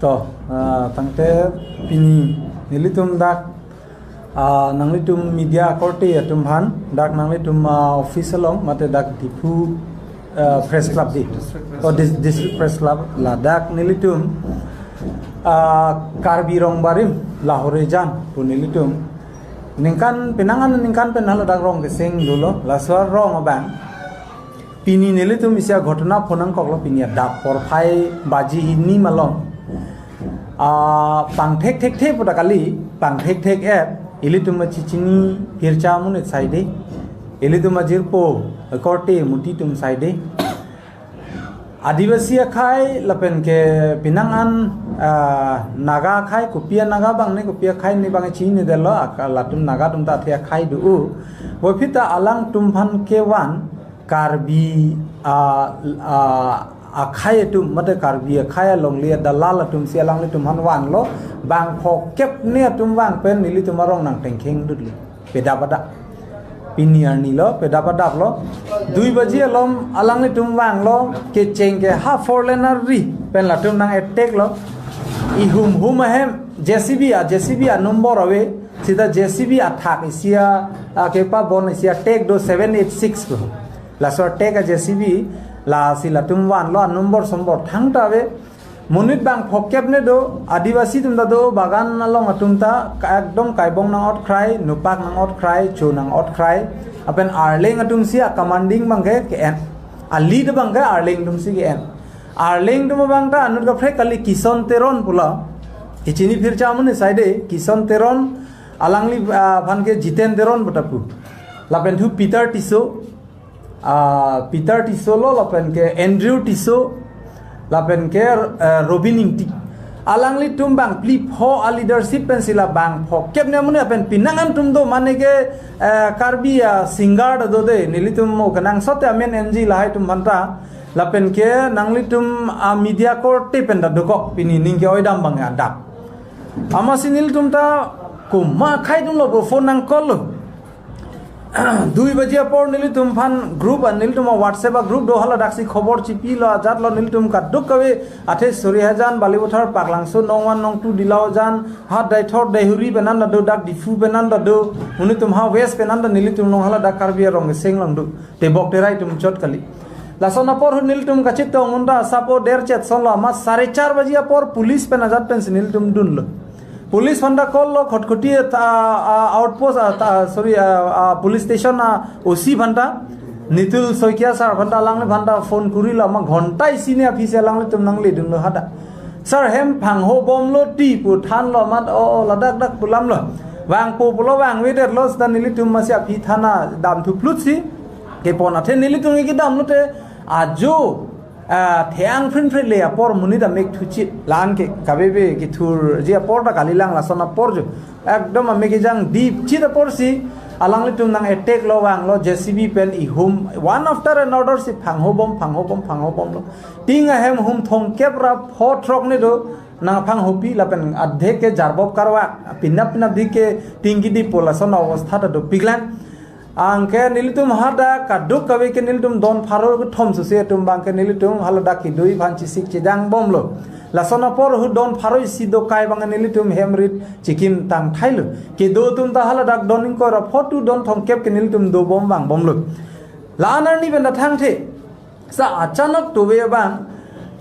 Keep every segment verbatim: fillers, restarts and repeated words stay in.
Oh, ah, tangte pini nelitum dak, ah, nanglitum media korte atum aphan, dak nanglitum, ah, office along, mate dak Diphu, ah, Press Club di. Oh, dis-, District Press Club, ladak nelitum, ah, Karbi Rong Barim, Lahore Jan, pu nelitum. Ningkan, penang an ningkan pen haladak rong keseng dolo, laso arong abang. Pini nelitum isi aghotona phonangkoklo, pini adap porphai baji hini malom. Ah, pangthek thekthe pu ta kali, pangthek thek-et, ilitum chechini phircha amonit saide, ilitum ajirpo korte muti atum saide. Adivasi akhai lapen ke penang an, ah, Naga akhai, kopi a-Naga abang ne, kopi akhai ne abang chinidetlo, ak-, latum Naga atum ta athe akhai do-o. Puvoiphit ta alangtum aphan kevan Karbi, ah, ah, akhai atum, mate Karbi akhai alongle adalal atum si alanglitum aphan vanlo, bang phokep ne atum vang pen nelitum arong nangtengkheng dutlo. Pedap adap. Pini arni lo, pedap adap lo. Dui baji alom alanglitum vanglo, kecheng ke ha four lane ari pen latum nang-attack lo. Ihum hum ahem, J C B a, J C B a number ave, sita J C B athak isi a, a kepabon isi athak do seven eight six lo. Laso athak a J C B, lasi latum vanlo, a number sombor thangta ave. Monit bang phokep ne do, Adivasi atum ta do, bagan along atum ta, ka-, ekdom kaibong nang-ot krai, nupak nang-ot krai, cho nang-ot krai. Lapen Arleng atum si a commanding abang ke, ke-en. A lead abang ke Arleng atum si ke-en. Arleng atum abang ta anut kaprek kali, Kison Teron pulo. Kechini phircha amonit saide, Kison Teron, alangli, ah, aphan ke Jiten Teron pu ta pu. Lapen thu Peter Tisso, ah, Peter Tisso lo, lapen ke Andrew Tisso, lapen ke, eh, Robin Ingti. Alanglitum bang phli pho a leadership pen si la bang phokep ne amonit, lapen penang an atum do, mane ke, eh, Karbi a singer ta do de, nelitum mo kenangsot te amen enji lahai atum aphanta, lapen ke nanglitum a media korte pen ta dokok, pini ning ke-oidam abang adap. Amatsi nelitum ta komat akhai atum lo bo phone nang-call lo. Dui baji apor nelitum aphan group a, nelitum a WhatsApp a group do, haladak si khobor chipilo, ajat lo nelitum kadokave athe Sorihajan, Balipathar, Paklangso, Nongwan, Nongtu, Dilaujan, ha Deithor, Deihori pen an ta do, dak Diphu pen an ta do, nelitum ha West pen an ta nelitum along haladak Karbi arong keseng along do. Tebok terai atum chot kali. Lason apor ahut nelitum kachetong un ta sapo der chet son lo, amat sare char baji apor police pen ajat pen si nelitum dunlo. Police aphanta call lo, Khatkhati ta, ah, outpost, ah, ta, sorry, ah, ah, police station a O C aphanta, Nitul Saikia sir aphanta, alangli aphanta phone kurilo, amat ghonta isi ne aphi si alanglitum nangle dunlo hadak. Sir, hem phangho bomlo ti pu thanlo, amat o, o, ladak dak pu alam lo. Vangpo pulo vangvedetlo, seta nelitum amatsi aphi thana damthuplut si kepon, athe nelitum ke kedam lote ajo, ah, the-ang phrinphri le apor, monit amek thuchit, la-an ke kaveve kethurji apor ta kalilang, lason apor jo. Ekdom amek kejang dipchit apor si alanglitum nang-attack lo, vanglo, J C B pen ihum, one after another si phangho bom, phangho bom, phangho bomlo. Ting ahem hum thomkep ra pho throk ne do nangphanghopi, lapen adhek ke jarbop karwa, pinap pinap dik ke ting kidip pu lason obostha ta dopiklang. Anke nelitum hadak kadokave ke nelitum don pharo kethom susi atum abang ke nelitum haladak kedui aphan chesik chedang bomlo. Lason apor ahut don pharo isi dokai abang nelitum hem rit chikim tangthailo. Kedo atum ta haladak don ingkoi ra pho tu don thomkep ke nelitum dobom vangbomlo. La-an arni pen ta thangthe. Sa achanak tove abang,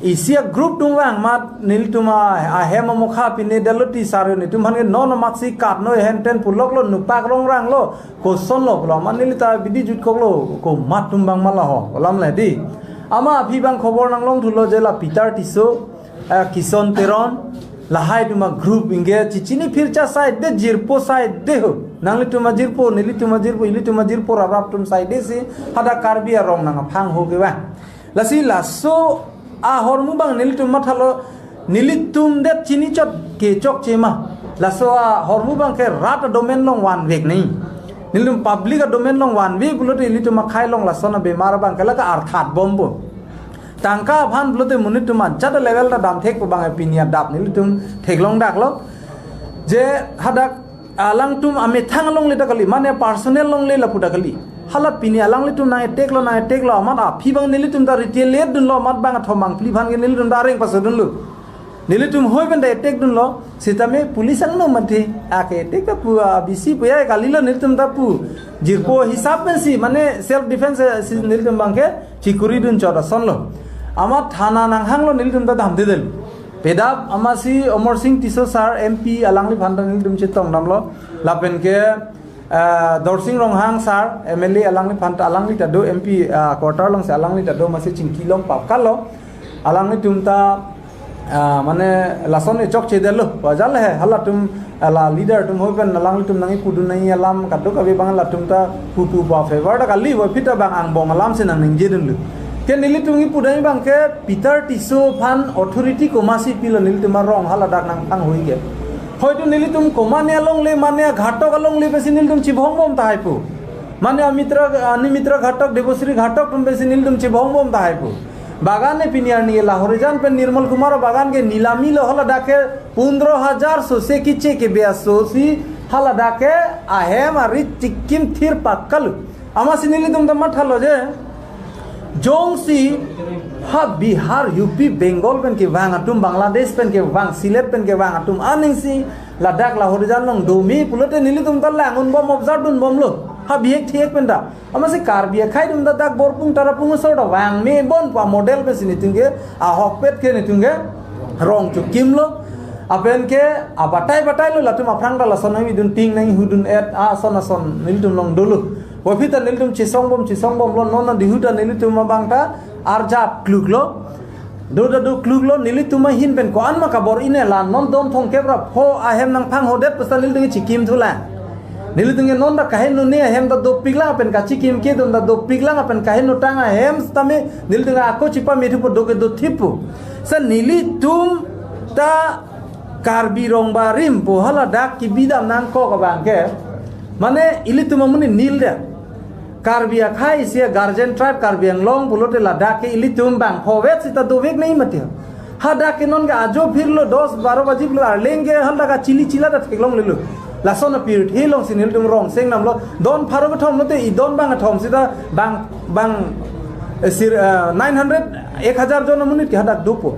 isi a group atum vang amat nelitum a, ahem amokha pine dalo ti sar yo, netum aphan ke non amatsi kat noi, henten puloklo, nupak rongranglo, kosonlo pulo, amat neli ta bidi jutkoklo, komat atum abang ma la ho, alam le di. Amat aphi abang khobor nanglong thulo je la Peter Tisso, eh, Kison Teron, lahai atum a group ingke chechini phircha saide, jirpo saide ho. Nanglitum ajirpo, nelitum ajirpo, ilitum ajirpo, raprap atum saide si hadak Karbi arong nangphangho kevang. Lasi laso ahormu abang nelitum mathalo, nelitum det chinichot ke chokche ma. Laso ahormu abang ke rat adomen along vanvek nai. Nelitum public adomen along vanve pulote ilitum akhai along lason abemar abang ke la ka-arthat bompo. Tangka aphan pulote monit atum ajat a level ta damthekpo abang, pini adap nelitum theklong daklo. Je hadak alangtum amethang alongle ta kali, mane personal alongle lapu ta kali. Hala pini alanglitum nang-attack lo, nang-attack lo, amat aphi abang nelitum ta retaliate dunlo, amat bang athom bang phli aphan ke nelitum ta areng paso dunlo. Nelitum hoi pen ta attack dunlo, sitame police angno mati, ake attack ta pu, a, B C pu ya kalilo nelitum ta pu. Jirpo hisap pensi, mane self defense, eh, si nelitum abangke chikuri dun chot asonlo. Amat thana nanghanglo nelitum ta damdedel. Pedap amatsi Amarsing Tisso sir M P alangliphan ta nelitum chetongdamlo. Lapen ke, ah, Dorsing Ronghang sir, M L A alangliphan ta, alangli ta do M P, ah, quarter alongsi alangli ta do, amatsi chingki long pap kalo. Alanglitum ta, ah, mane lason echokchedetlo. Wajar le he, halatum, ah, la leader atum hoi pen alanglitum nangkipu dun nangji alam kadokave abang latum ta pupu pa favor ta kali, puvoiphit ta bang angbong alamsi nangningje dunlo. Ke nelitum kipu dun abangke Peter Tisso aphan authority komatsi pilo nelitum arong haladak nangpanghui ke. Hoito nelitum komatne alongle, mane aghatok alongle pensi nelitum chibongbom tahai pu. Mane Amitra, Animitra Ghatok, Debashree Ghatok atum pensi nelitum chibongbom tahai pu. Bagan ne pini arni Lahorijan pen Nirmal Kumar abagan ke nilami lo, haladak ke pundro hajar sose kiche ke biaso si haladak ke ahem ari chikim thir pakkalu. Amatsi nelitum ta mathalo je, jongsi ha Bihar, U P, Bengal pen kevang atum, Bangladesh pen kevang, Sylhet pen kevang atum aning si ladak Lahorijan along domi pulote nelitum ta lang-unbom, observe dunbomlo. Ha bihek thihek pen ta. Amatsi Karbi akhai atum ta dak Borpung Tarapung asor ta vangme bon pu amodel pensi nelitum ke ahokpet ke nelitum ke rong chokimlo. Lapen ke abatai batailo, latum aphrang ta lason nangvidun, ting nanghudun et ason ason nelitum along dolo. Puvoiphit ta nelitum chesongbom chesongbomlo, non adihu ta nelitum abang ta arjap kluklo. Do ta do kluklo, nelitum ahin pen ko-an ma kabor-ine, la non don thomkep ra pho ahem nangpanghodet pu seta nelitum chikim thulang. Nelitum ke non ta kaheno ne ahem ta dopiklang pen, kachikim kedun ta dopiklang pen, kaheno tang ahem sitame nelitum ako chipame thupo, do ke dothippo. Seta nelitum ta Karbi Rongbarim pu haladak kebidam nangkok abangke, mane ilitum amonit nil de. Karbi akhai isi a-guardian tribe Karbi Anglong pulote ladak ke ilitum bang phovet seta dovek nangji mati. Hadak ke non ke ajo phirlo, dos baro baji phirlo, arleng ke haladak kachili chila ta theklonglelo. Lason apirthe alongsi nelitum rong seng namlo. Don pharo kethom lote idon bang kethom seta bang, bang, eh, sir, eh, nine hundred, ek hajar jon amonit ke hadak dopo.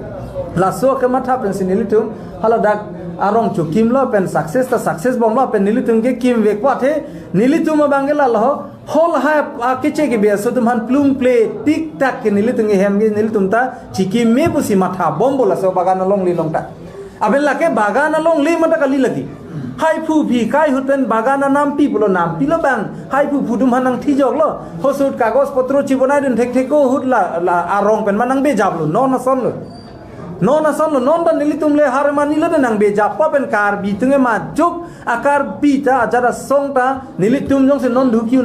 Laso kematha pensi nelitum haladak arong chokimlo pen success ta success bomlo pen nelitum ke kimvekpo athe nelitum abang ke lalo. Hol ha, ah, kiche ke biaso atum aphan plung ple tik tak ke nelitum ke hem ke nelitum ta chikime pusi mathabompo laso bagan alongle along ta. Lapen lake bagan alongle mata kali lagi. Haiphu phi kai ahut pen bagan anampi pulo, nampi lo bang. Haiphu phu atum aphan nangthijoklo. Hosut kagos potro chibonaidun thektheko ahut la, la arong pen ma nangbejaplo. Non asonlo. Non asonlo, non ta nelitum le harmani lo ta nangbejappo pen Karbi atum ke majok a-Karbi ta ajat asong ta nelitum jongsi non dhukiu